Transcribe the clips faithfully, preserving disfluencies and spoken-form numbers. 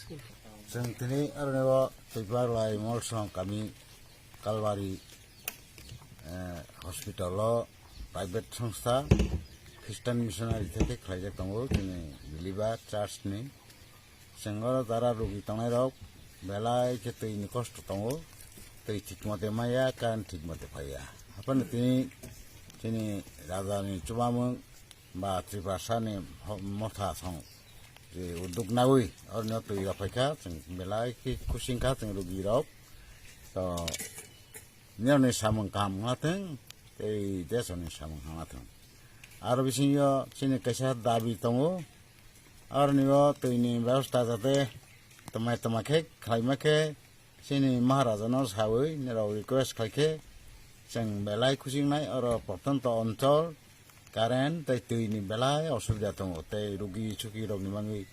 Chwng tini aroni o Twibaglai Molsong kami Kalbari, eh, hospital o private songstha Christian missionary theke khlaijak tongo, chini believer church ni. Chwng oro jara rugi tongnai rok belai khe twi ni kosto tongo, twi thik mote maya, current thik mote phaiya. Haphano tini chini raja ni chubamung ba Tiprasa ni ho-, motha song je uduk nawi orno twi rok phaikha, chwng belai khe khusing kha chwng rugi rok. To nirokni samung kaham wngna thwng, tei desoni samung hamna thwng. Aro bisingo chini kaisa dabi tongo, aroni o twi ni bebosta jate twmai twma khe khlaima khe chini Maharaja no sawi nirok request khai khe chwng belai khusi wngnai. Oro Protonto Onchol current tei twi ni belai osubida tongo, tei rugi sugi rok ni bagwi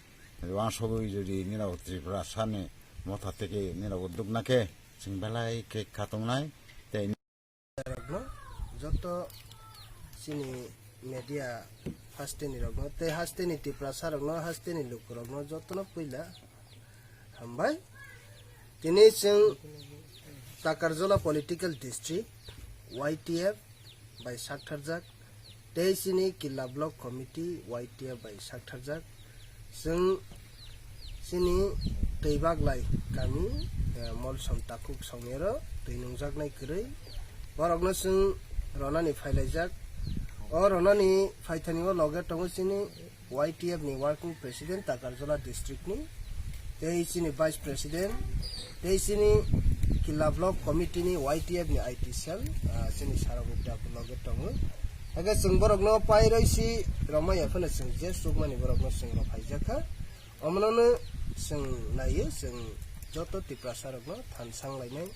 wansugwi jodi nirok Tripura sani motha teke nirok uduk na khe chwng belai khe khatung nai tei rokno, joto chini media hasteni rokno tei hasteni Tiprasa rokno, hasteni lukurokno jotono puila hambai. Tini chwng Takarjola Political District, Y T F, bai saktharjak, tei chini Killa Block Committee, Y T F, bai saktharjak. Chwng chini Twibaglai kami, eh, Molsom takhuk songero twi nungjaknai kwrwi. Borokno chwng ronani phailaijak. O ronani phaithani o loge tongo chini Y T F ni Working President Takarjola District ni, tei chini Vice President, tei chini Killa Block Committee ni Y T F ni I T cell, ah, chini sarok ni tabuk loge tongo. Hakhe chwng borokno pairoi si romaya phano chwng je chukmani borokno chwng rw phaijakha. Omono no chwng naiyo, chwng joto Tiprasa rokno thansang lainai.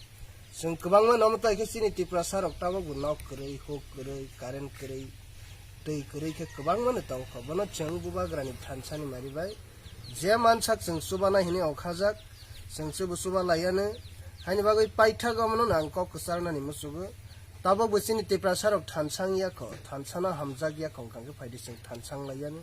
Chwng kwbangma nomo tai khe chini Tiprasa rok tabuk bo nok kwrwi, huk kwrwi, current kwrwi, twi kwrwi khe kwbangma no tongkha. Bono chwng bubagrani thansani mari bai je mansak chwng chubana hinwi okhajak, chwng chubu chuba laiya no. Haini bagwi paithago omono no ang kok kwcharnani muchugo. Tabuk bo chini Tiprasa rok thansang ya kho, thansano hamjak ya kho, wngkha khe phaidi chwng thansang laiya no.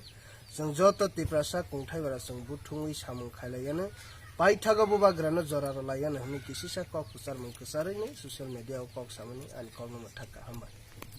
Chwng joto Tiprasa kungthai bara chwng buthungwi samung khailaiya no, paithago bubagrano jora rwlaiya no hwnwi kisisa kok kwcharmung kwcharwi ni social media o kok samani ani kokno mwthakha. Hambai.